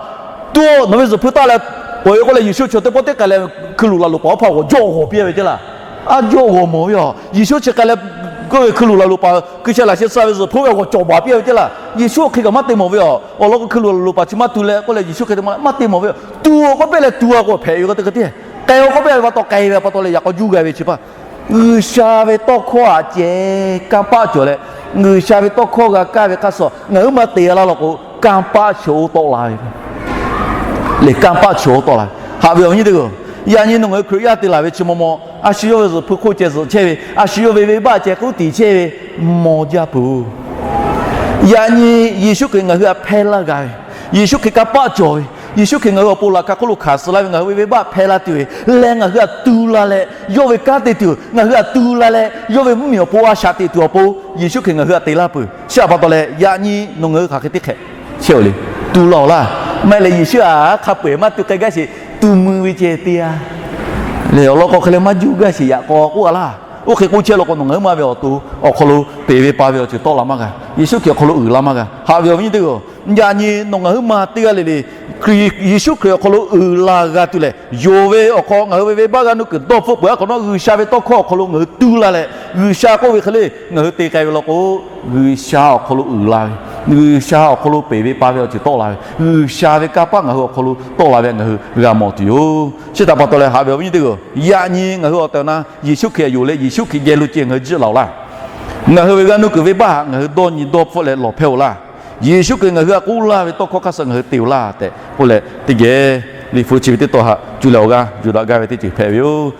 tu nawˬ ve zuhꞈ hpui taˆ leh k'oꞈ e k'oˆ leh, Yeˍsuˆ chi teˇ pawˆ tiˉ k'ai leh hkui luˬ laˬ loˍ paˍ awˬ hpaˇ g'awˬ jawˇ g'awˬ piˇ ve ceˇ laˇ. A jawˇ g'awˬ mawˬ ve yoˬ. Yeˍsuˆ chi k'ai leh k'oˆ ve hkui luˬ laˬ loˍ paˍ hkui sheh laꞈ sheh suh ve zuhꞈ hpui ve g'awˬ cawˬ baˬ piˇ ve ceˇ laˇ. Yeˍsuˆ hk'e kaꞈ maˇ te mawˬ ve yoˬ. Awˬ lawn k'o hkui luˬ laˬ loˍ paˍ chi maˇ tu leh k'oˆ leh Yeˍsuˆ hk'e te maˇ te mawˬ ve yoˬ. Tu k'oˆ piˇ leh tu a k'o hpehꞈ ve k'o teˇ hk'e tiˉ, k'ai a k'oˆ piˇ ve pa taw k'ai ve pa taw leh yaꞈ k'aw juˇ g'a ve chi hpaˇ G'uiˬsha ve tawˇ hkawˇ htaꞈ ceh kanˇ paˆ cawˬ leh, G'uiˬsha ve tawˇ hkawˇ g'a kaˇ ve hk'aˇ suh ngaˬ hui maˇ te g'a laˇ law k'o, kanˇ paˆ chi oˇ tawˆ la ve le, kanˇ paˆ chi oˇ tawˆ la ve. Haꞈ ve awˬ viˉ nyi teˇ hpaˍ-oˬ, yaꞈ nyi nawˬ ngaˬ hui Hkriꞈ yaˇ te laˬ ve chi maw maw, a shu yawˇ ve zuhꞈ hpui hk'oˆ ceh zuhꞈ chehˇ ve, a shu yawˇ ve venˇbaˆ ceh k'uˉ tiˍ chehˇ ve maw jaˇ peuˬ. Yaꞈ nyi Yeˍsuˆ Hkriꞈ ngaˬ hui htaꞈ hpehˇ laˇ g'a ve, Yeˍsuˆ Hkriꞈ kanˇ paˆ cawˬ ve, Yeˍsuˆ Hkriꞈ ngaˬ hui awˬ pon laꞈ ka hk'oˆ lo hkanˍ suh laˇ ve, ngaˬ hui ve venˇbaˆ hpehˇ laˇ tuˬ ve leh ngaˬ hui htaꞈ tu la leh yawˇ ve kanˉ te tuˬ, ngaˬ hui htaꞈ tu la leh yawˇ ve mvuhˇmiˬ awˬ pon a shaꞈ teꞈ tuˬ awˬ pon Yeˍsuˆ Hkriꞈ ngaˬ hui htaꞈ te laˇ peuˬ. Chi htaꞈ pa taw leh yaꞈ nyi nawˬ ngaˬ hui hk'aˬ hk'e teˇ hk'ehꞈ chehˇ-oˬ le, tu laˇ-oˬ laˇ. Maˇ heˆ leh Yeˍsuˆ htaꞈ hk'a peu-eˬ maˇ tu k'ai gaˇ sheˍ, tu mui ve ceh te-a le, awˬ lawn k'o hk'e leh maˇ juˇ gaˇ sheˍ yaꞈ k'aw k'oˆ a laˇ. Oˇ hk'e k'oˆ chehˇ law k'o nawˬ ngaˬ hui ma ve awˬ to awˬ hk'aw lo peˬ ve pa ve awˬ ceuˬ tawˆ la maˇ g'a. Yeˍsuˆ Hkriꞈ awˬ hk'aw lo uiˍ la maˇ g'a. Haꞈ ve awˬ viˉ nyi teˇ hpaˍ-oˬ, yaꞈ nyi nawˬ ngaˬ hui ma teˇ g'aˇ le le Yeˍsuˆ Hkriꞈ awˬ hk'aw lo uiˍ la g'a tuˬ lehˬ, yonˍ ve awˬ hk'aw ngaˬ hui ve venˇbaˆ g'aˇ nuˇ kuiˬ dawˇ hpfuhˆ peuˬ-a hk'awꞈ nawˉ, G'uiˬsha ve tawˇ hkawˇ awˬ hk'aw lo ngaˬ hui tu la leh G'uiˬsha k'oˆ ve hk'e le ngaˬ hui te k'ai ve law k'o, G'uiˬsha awˬ hk'aw lo uiˍ la ve, G'uiˬsha awˬ hk'aw lo peˬ ve pa ve awˬ ceuˬ tawˆ la ve, G'uiˬsha ve kanˇ paˆ ngaˬ hui awˬ hk'aw lo tawˆ la ve ngaˬ hui g'a mawˬ tuˬ yoˬ. Chi htaꞈ pa taw leh haꞈ ve awˬ viˉ nyi teˇ hpaˍ-oˬ, yaꞈ nyi ngaˬ hui awˬ tehˬ awˬ na Yeˍsuˆ Hkriꞈ htaꞈ yonˍ leh Yeˍsuˆ Hkriꞈ geh lo ceh ngaˬ hui jiˆ la-oˬ laˇ. Ngaˬ hui ve g'aˇ nuˇ kuiˬ venˇbaˆ htaꞈ ngaˬ hui dawˇ nyi dawˇ hpfuhˆ leh lawˬ hpehˇ-oˬ laˇ. Yeˍsuˆ Hkriꞈ ngaˬ hui htaꞈ k'oˆ laˇ ve tawˇ hkawˇ hk'aˇ suh ngaˬ hui te-oˬ laˇ tehꞈ k'oˆ leh teˇ geh liꞈ hpu chi ve teˇ taw haꞈ cuˇ leh awˬ g'aˇ yuˬ daꞈ gaˇ ve teˇ ceuˬ hpehꞈ ve yoˬ.